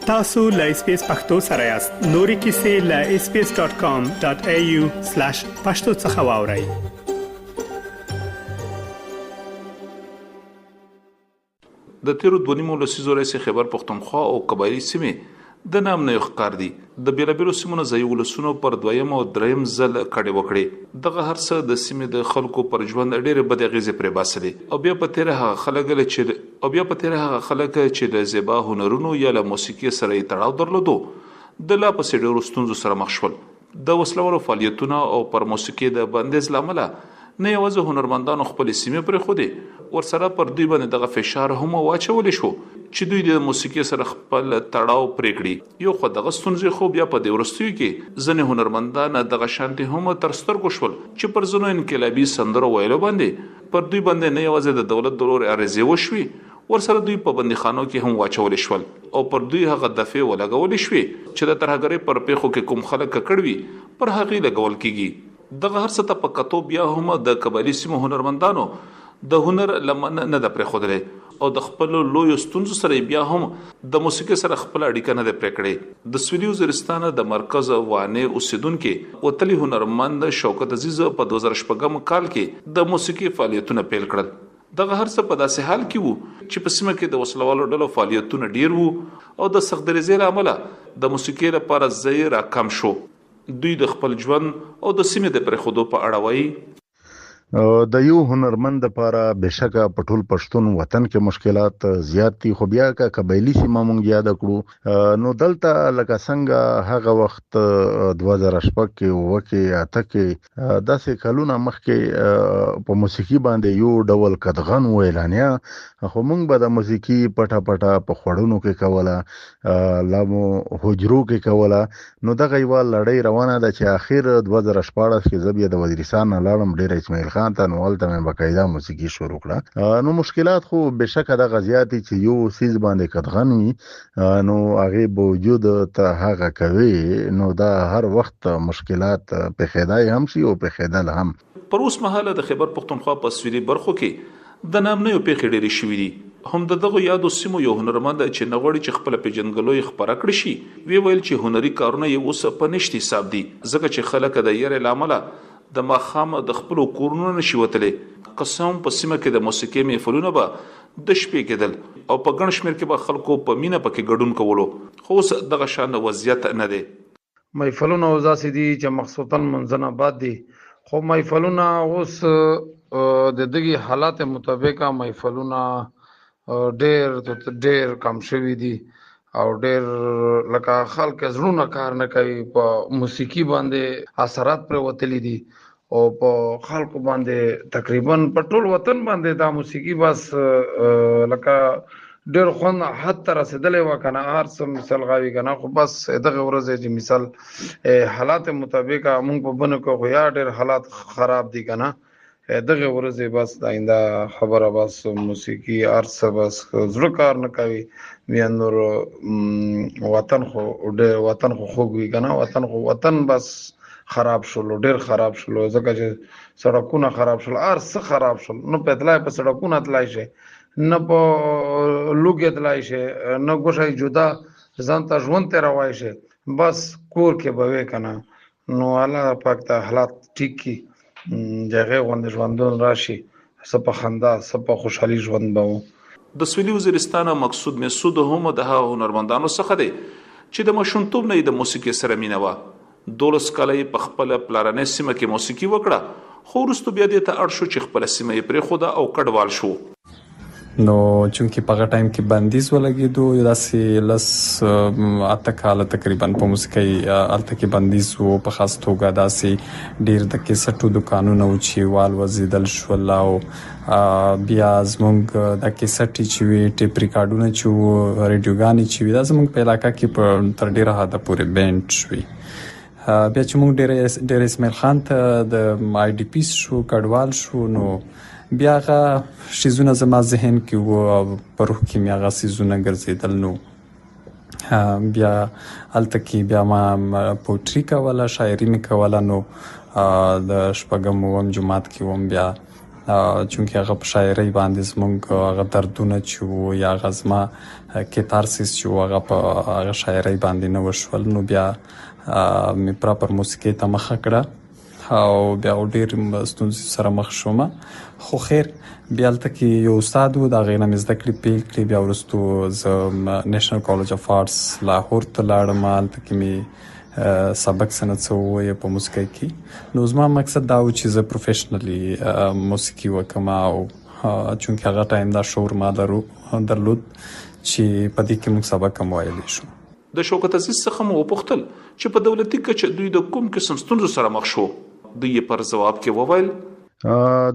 تاسو له اس بي اس پختو سره یاست. نورې کیسې له sbs.com.au/pashto څخه واورئ. د تېرو دوه نیمو لسیزو راهیسې خیبر پښتونخوا او قبایلي سیمې د ناامنیو ښکار دي. د بېلابېلو سیمو نه ځايي ولسونو پر دویم او درېیم ځل کډې وکړې. دغه هر څه د سیمې د خلکو پر ژوند ډېرې بدې اغېزې پرېباسلې او بیا په تېره هغه خلک له چې او بیا په تېره هغه خلک چې له زیبا هنرونو یا له موسیقي سره یې تړاو درلودو، د لا پسې ډېرو ستونزو سره مخ شول. د وسلوالو فعالیتونو او پر موسیقي د بندیز له امله نه یوازې هنرمندانو خپلې سیمې پرېښودې، ورسره پر دوی باندې دغه فشار هم واچول شو چې دوی دې د موسیقي سره خپل تړاو پرې کړي. یو خوا دغه ستونزې، خو بیا په دې وروستیو کې ځینې هنرمندان دغه شانتې هم تر سترګو شول چې پر ځینو انقلابي سندرو ویلو باندې پر دوی باندې نه یوازې د دولت د لورې عریضې وشوې، ورسره دوی په بندیخانو کې هم واچول شول او پر دوی هغه دفعې ولګول شوې چې د ترهګرۍ پر پېښو کې کوم خلک ککړ وي پر هغوی لګول کېږي. دغه هر څه ته په کتو بیا هم د قبایلي سیمو هنرمندانو د هنر لمن نه ده پرېښودلې او د خپلو لویو ستونزو سره یې بیا هم د موسیقۍ سره خپله اړیکه نه ده پرې کړې. د سویلي وزیرستان د مرکز وانې اوسېدونکي وتلي هنرمند شوکت عزیز په 2006 کال کې د موسیقۍ فعالیتونه پیل کړل. دغه هر څه په داسې حال کې وو چې په سیمه کې د وسلوالو ډلو فعالیتونه ډیر وو او د سختدریځۍ له امله د موسیقۍ لپاره ځای راکم شو. دوی د خپل ژوند او د سیمې د پرېښودو په اړه وايي. د یو هنرمند لپاره بېشکه په ټول پښتون وطن کې مشکلات زیات دي، خو بیا که قبایلي سیمه مونږ یاده کړو نو دلته لکه څنګه هغه وخت 2006 کې، 7 کې، 8 کې، داسې کلونه مخکې په موسیقي باندې یو ډول قدغن و اعلانیه، خو مونږ به د موسیقي پټه پټه په خوړونو کې کوله، لا مو حجرو کې کوله. نو دغه یوه لړۍ روانه ده چې اخر 2016 کې زه بیا د وزیرستان نه لاړم ډېره اسماعیل خان ته، نو هلته مې باقاعده موسیقي شروع کړه. نو مشکلات خو بېشکه دغه زیات دي چې یو څیز باندې قدغن وي نو هغې باوجود ته هغه کوي، نو دا هر وخت مشکلات پېښېدای هم شي او پېښېدل هم. پر اوس مهال د خېبر پښتونخوا په سویلي برخو کې د ناامنیو پېښې ډېرې شوې دي. هم د دغو یادو سیمو یو هنرمند چې نه غواړي چې خپله پېژندګلو یې خپره کړې شي، ویې ویل چې هنري کارونه یې اوس په نشت حساب دي ځکه چې خلک د یرې له امله د ماښام د خپلو کورونو نه شي وتلی. که څه هم په سیمه کې د موسیقۍ محفلونه به د شپې کېدل او په ګڼ شمېر کې به خلکو په مینه پکې ګډون کولو، خو اوس دغه شان وضعیت نه دی. محفلونه اوس داسې دي چې مخصوصاً لمونځونه بعد دي، خو محفلونه اوس د دغې حالات مطابق محفلونه ډېر ډېر کم شوي دي او ډېر لکه خلک زړونه کار نه کوي، په موسیقي باندې اثرات پرې وتلي دي او په خلکو باندې تقریبا په ټول وطن باندې دا موسیقي بس لکه ډېر خوند حد ته رسېدلی وه که نه، هر څه مثال غاوي که نه، خو بس دغه ورځې چې مثال حالات مطابق مونږ په بنو کې خو یا ډېر حالات خراب دي که نه، دغه ورځې بس د آینده خبره بس موسیقي هر څه بس زړه کار نه کوي. بیا نور وطن خو ډېر وطن خو خوږ وي که نه، وطن خو وطن بس خراب شولو، ډېر خراب شولو، ځکه چې سړکونه خراب شول، هر څه خراب شول. نه په تلای په سړکونه تلای شي، نه په لوګي تلای شي، نه ګوښه جدا ځان ته ژوند تېروای شي، بس کور کې به وې که نه. نو الله پاک ته حالات ټیک کړي، د هغې غوندې ژوندون راشي، څه په خندا څه په خوشحالي ژوند به وو. د سویلي وزیرستان مقصود مسعود هم د هغه هنرمندانو څخه دی چې د ماشومتوب نه یې د موسیقي سره مینه وه. 12 کاله یې په خپله پلرنۍ سیمه کې موسیقي وکړه، خو وروسته بیا دې ته اړ شو چې خپله سیمه یې پرېښوده او کډوال شو. نو چونکه په هغه ټایم کې بندیز ولګېدو، یو داسې لس اته کاله تقریبا په موسیقۍ هلته کې بندیز وو. په خاص توګه داسې ډیر د کیسټو دکانونه وو چې والوزېدل شول او بیا زمونږ د کیسټې چې وي، ټیپ ریکارډونه چې وو، ریډیوګانې چې وي، دا زمونږ په علاقه کې په تر ډیره حده پورې بینډ شوي. بیا چې موږ ډېر اسماعیل خان ته د آی ډي پی شو، کډوال شو، نو بیا هغه شیزونه زما ذهن کې وو او په روح کې مې هغه شیزونه ګرځېدل. نو بیا هلته کې بیا ما پوټري کوله، شاعري مې کوله. نو د شپږم اووم جومات کې وم، بیا چونکه هغه په شاعرۍ باندې زمونږ هغه دردونه چې وو یا هغه زما کیتارسیس چې وو هغه په هغه شاعرۍ باندې نه وشول، نو بیا مې پراپر موسیقۍ ته مخه کړه او بیا ډیر ستونزې سره مخ شوم. خو خیر، بیا هلته کې یو استاد و، د هغې نه مې زده کړې پیل کړې. بیا وروسته زه نېشنل کالج اف آرټس لاهور ته لاړم، هلته کې مې سبق څه نه څه ووایه په موسیقۍ کې. نو زما مقصد دا و چې زه پروفیشنلی موسیقي وکم، او چونکه هغه ټایم دا شعور ما درلود چې په دې کې موږ سبق هم ویلی شو. د شوکت عزیز څخه مو وپوښتل چې په دولتي کچه دوی د کوم قسم ستونزو سره مخ شو، دوی یې پر ځواب کې وویل.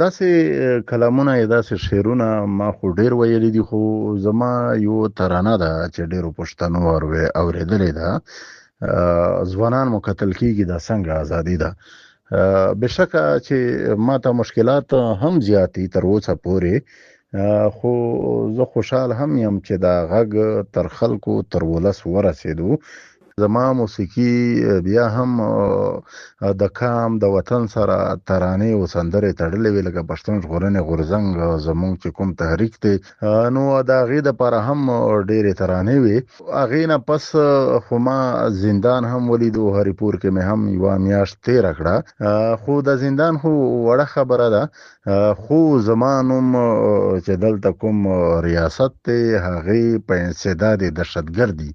داسې کلامونه یا داسې شعرونه ما خو ډیر ویلي دي، خو زما یو ترانه ده چې ډیرو پښتنو اورېدلې ده، ځوانان مو قتل کیږي دا څنګه ازادي ده. بېشکه چې ما ته مشکلات هم زیات دي تر اوسه پورې، خو زه خوشحال هم یم چې دا غږ تر خلکو تر ولس ورسېدو. زما موسیقي بیا هم د کام د وطن سره ترانې او سندرې تړلې وې، لکه پښتون ژغورنې غورځنګ زمونږ چې کوم تحریک دی، نو د هغې دپاره هم ډېرې ترانې وې. هغې نه پس خو ما زندان هم ولیدو، هریپور کې مې هم یوه میاشت تېره کړه، خو د زندان خو وړه خبره ده، خو زما نوم چې دلته کوم ریاست دی هغې په انسداد دهشتګردي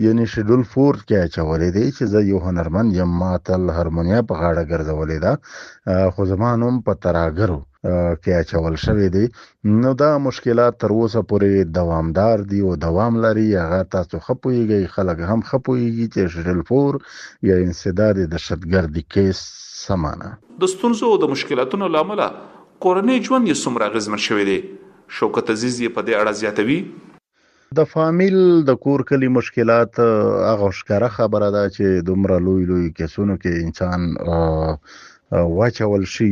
یعنی شیډول 4 کې اچولی دی چې زه یو هنرمند یم، ما تل هارمونیا په غاړه ګرځولې ده، خو زما نوم په تراګرو کې اچول شوی دی. نو دا مشکلات تر اوسه پورې دوامدار دي او دوام لري. هغه تاسو ښه پوهېږئ، خلک هم ښه پوهېږي چې شیډول 4 یا انسداد دهشتګردي کیس څه معنا. د ستونزو او د مشکلاتونو له امله کورنی ژوند یې څومره اغېزمن شوی دی؟ شوکت عزیز یې په دې اړه زیاتوي. د فامیل د کور کلي مشکلات هغه ښکاره خبره ده چې دومره لوی لوی کیسونو کې انسان واچول شي،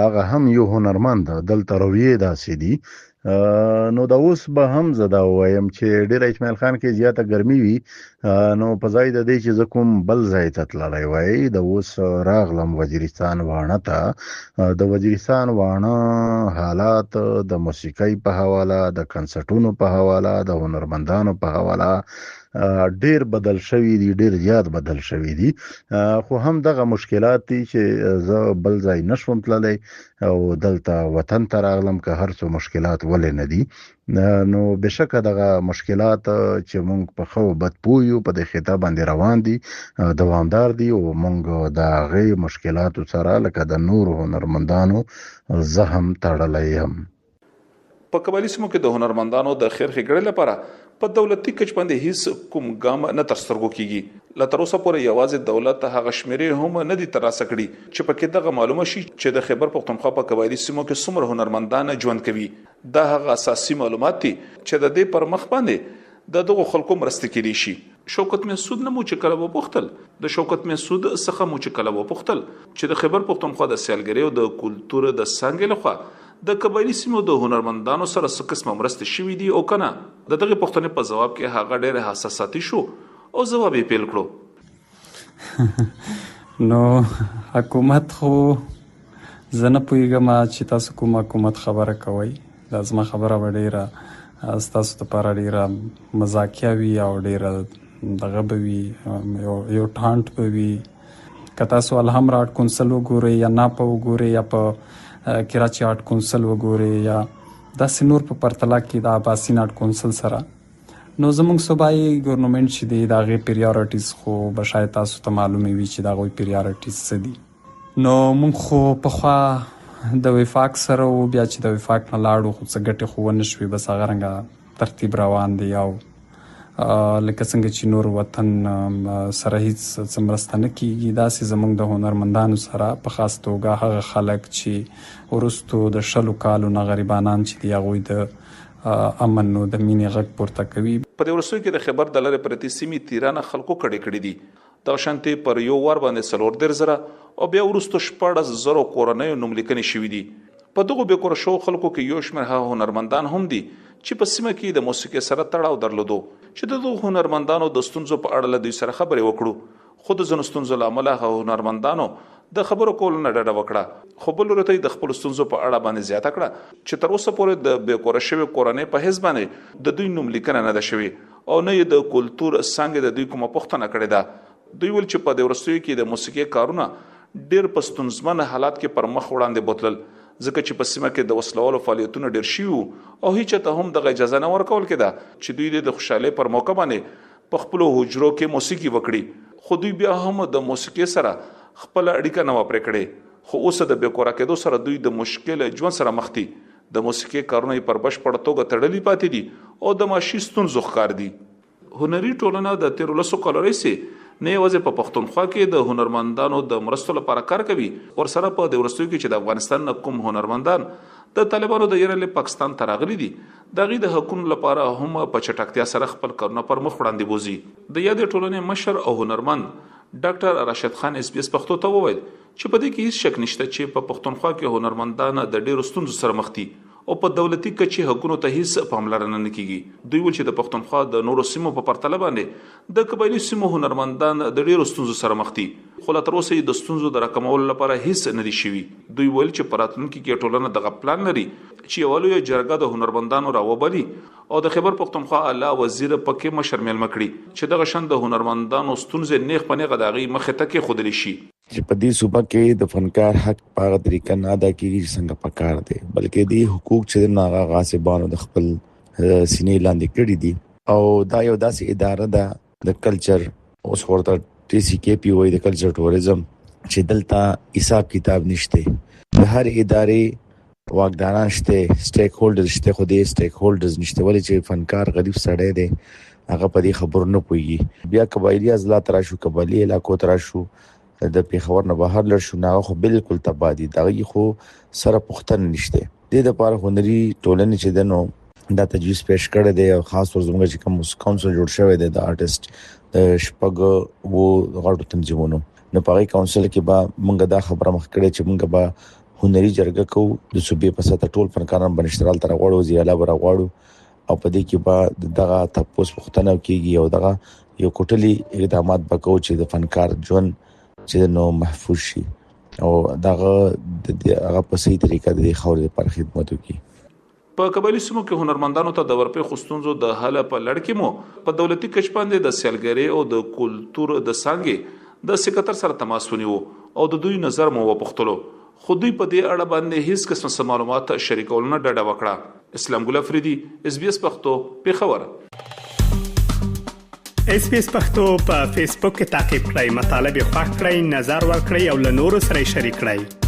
هغه هم یو هنرمند، دلته رویې داسې دي. نو دا اوس به هم زه دا ووایم چې ډېره اسماعیل خان کې زیاته ګرمي وي، نو په ځای د دې چې زه کوم بل ځای ته تللی وای، د اوس راغلم وزیرستان واڼه ته. د وزیرستان واڼه حالات د موسیقۍ په حواله، د کنسرټونو په حواله، د هنرمندانو په حواله ډیر بدل شوي دي، ډیر زیات بدل شوي دي. خو هم دغه مشکلات دي چې زه بل ځای نشوم تللی او دلته وطن ته راغلم، که هر څو مشکلات ولې نه دي. نو بېشکه دغه مشکلات چې مونږ په ښه او بد پوه یو په دې خطه باندې روان دي، دوامدار دي، او مونږ د هغې مشکلاتو سره لکه د نورو هنرمندانو زه هم تړلی یم. په قبایلي سیمو کې د هنرمندانو د خیر ښېګڼې لپاره په دولتي کچ باندې هیڅ کوم ګام نه تر سترګو کیږي. لا تر اوسه پورې یوازې دولت هغه شمېرې هم نه دي ترلاسه کړي چې پکې دغه معلومه شي چې د خیبر پښتونخوا په قبایلي سیمو کې څومره هنرمندان ژوند کوي. دا هغه اساسي معلومات دي چې د دې پر مخ باندې د دغو خلکو مرستې کېدای شي. شوکت محسود نه مو چې کله وپوښتل د شوکت محسود څخه مو چې کله وپوښتل چې د خیبر پښتونخوا د سیالګرۍ او د کلتور د څانګې لخوا د قبایلي سیمو د هنرمندانو سره څه قسمه مرستې شوې دي او که نه، د دغې پوښتنې په ځواب کې هغه ډېر حساساتي شو او ځواب یې پیل کړو. نو حکومت خو زه نه پوهېږم چې تاسو کوم حکومت خبره کوئ. دا زما خبره به ډېره ستاسو دپاره ډېره مزاکیه وي او ډېره دغه به وي، یو ټانټ به وي. که تاسو الحمرا آرټ کونسل وګورئ یا ناپا وګورئ یا په کراچي آرټ کونسل وګورئ یا داسې نور په پرتله کې د اباسین آرټ کونسل سره، نو زموږ صوبایي ګورنمنټ چې دی د هغې پریارټیز خو به شاید تاسو ته معلومې وي چې د هغوی پریارټیز څه دي. نو موږ خو پخوا د وفاق سره وو، بیا چې د وفاق نه لاړو خو څه ګټې خو ونه شوې، بس هغه رنګه ترتیب روان دی او لکه څنګه چې نور وطن سره هیڅ څه مرسته نه کیږي، داسې زموږ د هنرمندانو سره په خاص توګه هغه خلک چې وروستو د 20 کالو نه غریبانان چې دي هغوی د امن او د مینې غږ پورته کوي. په دې وروستیو کې د خیبر د لرې پرتې سیمې تیرانه خلکو کډې کړې دي. دغه شانتې پر یو وار باندې 34,000 او بیا وروسته 16,000 کورنیو نوم لیکنې شوې دي. په دغو بې کوره شوو خلکو کې یو شمېر هغه هنرمندان هم دي چې په سیمه کې د موسیقۍ سره تړاو درلودو، چې د دغو هنرمندانو د ستونزو په اړه له دوی سره خبرې وکړو، خو د ځینو ستونزو له امله هغه هنرمندانو د خبرو کولو نه ډډه وکړه، خو بل لوري ته یې د خپلو ستونزو په اړه باندې زیاته کړه چې تر اوسه پورې د بې کوره شوې کورنۍ په حیث باندې د دوی نوم لیکنه نه ده شوې او نه یې د کلتور څانګې د دوی کومه پوښتنه کړې ده. دوی ویل چې په دې وروستیو کې د موسیقۍ کارونه ډېر په ستونزمن حالات کې پر مخ وړاندې بوتلل، ځکه چې په سیمه کې د وسلوالو فعالیتونه ډېر شوي وو او هیچا ته هم دغه اجازه نه ورکول کېده چې دوی دې د خوشحالۍ پر موقع باندې په خپلو حجرو کې موسیقي وکړي، خو دوی بیا هم د موسیقي سره خپله اړیکه نه وه پرې کړې، خو اوس د بې کوره کېدو سره دوی د مشکل ژوند سره مخ دي، د موسیقي کارونه یې پر بشپړه توګه تړلي پاتې دي او د معاشي ستونزو ښکار دي. هنري ټولنه د تېرو لسو کالو راهیسې نه یوازې په پښتونخوا کې د هنرمندانو د مرستو لپاره کار کوي، ورسره په دې وروستیو کې چې د افغانستان نه کوم هنرمندان د طالبانو د یرلې پاکستان ته راغلي دي، د هغوی د حقونو لپاره هم په چټکتیا سره خپل کارونه پر مخ وړاندې بوځي. د یادې ټولنې مشر او هنرمند ډاکټر راشد خان اس بي اس پښتو ته وویل چې په دې کې هیڅ شک نشته چې په پښتونخوا کې هنرمندان د ډېرو ستونزو سره مخ دي او په دولتي کچې حقونو ته هیڅ پاملرنه نه کیږي. دوی ویل چې د پښتونخوا د نورو سیمو په پرتله باندې د قبایلي سیمو هنرمندان د ډېرو ستونزو سره مخ دي، خو لا تر اوسه یې د ستونزو د راکمولو لپاره هیڅ نه دي شوي. دوی ویل چې په راتلونکي کې ټولنه دغه پلان لري چې یوه لویه جرګه د هنرمندانو راوبلي او د خیبر پښتونخوا اعلی وزیر پکې مشر مېلمه کړي چې دغه شان د هنرمندانو ستونزې نېغ په نېغه د هغوی مخې ته کېښودل شي. چې په دې صوبه کې د فنکار حق په هغه طریقه نه ادا کیږي چې څنګه پکار دی، بلکې دې حقوق چې دي نو هغه غاصبانو د خپل سینې لاندې کړي دي. او دا یو داسې اداره ده د کلچر، اوس خو ورته ټي سي کې پي وایي، د کلچر ټوریزم، چې دلته حساب کتاب نشته، د هر ادارې واکداران شته، سټیک هولډرز شته، خو دې سټیک هولډرز نشته، ولې چې فنکار غریب سړی دی، هغه په دې خبرو نه پوهیږي. بیا قبایلي اضلاع ته راشو، قبایلي علاقو ته راشو، د پېښور نه بهر لړ شو، نو هغه خو بالکل تباه دي، د هغوی خو سره پوښتنه نشته. دې دپاره هنري ټولنې چې ده نو دا تجویز پیش کړی دی، او خاص طور زموږ چې کوم کونسل جوړ شوی دی د آرټسټ د شپږ وو غټو تنظیمونو، نو په هغې کونسل کې به مونږ دا خبره مخ کړې چې مونږ به هنري جرګه کوو د صوبې په سطح، ټول فنکاران به نشترال ته راغواړو، وزیر اعلی به راغواړو، او په دې کې به دغه تپوس پوښتنه کیږي او دغه یو کوټلي اقدامات به کوو چې د فنکار ژوند چې نو محفوظ شي او دغه د هغه په صحیح طریقه د دې خاورې لپاره خدمت وکړي. په قبایلي سیمو کې هنرمندانو ته د ورپېښو ستونزو د حل په لړ کې مو په دولتي کچ باندې د سیلګرۍ او د کولتور د څانګې د سکرتر سره تماس ونیو او د دوی نظر مو وپوښتلو، خو دوی په دې اړه باندې هیڅ قسمه څه معلومات شریکولو نه ډډه وکړه. اسلام ګل افریدي، اس بي اس پښتو، پېښور. اس بي اس پښتو په فیسبوک کې تا کې پلی مطلب یې خوښ کړئ، نظر ور کړئ او له نورو سره شریک کړئ.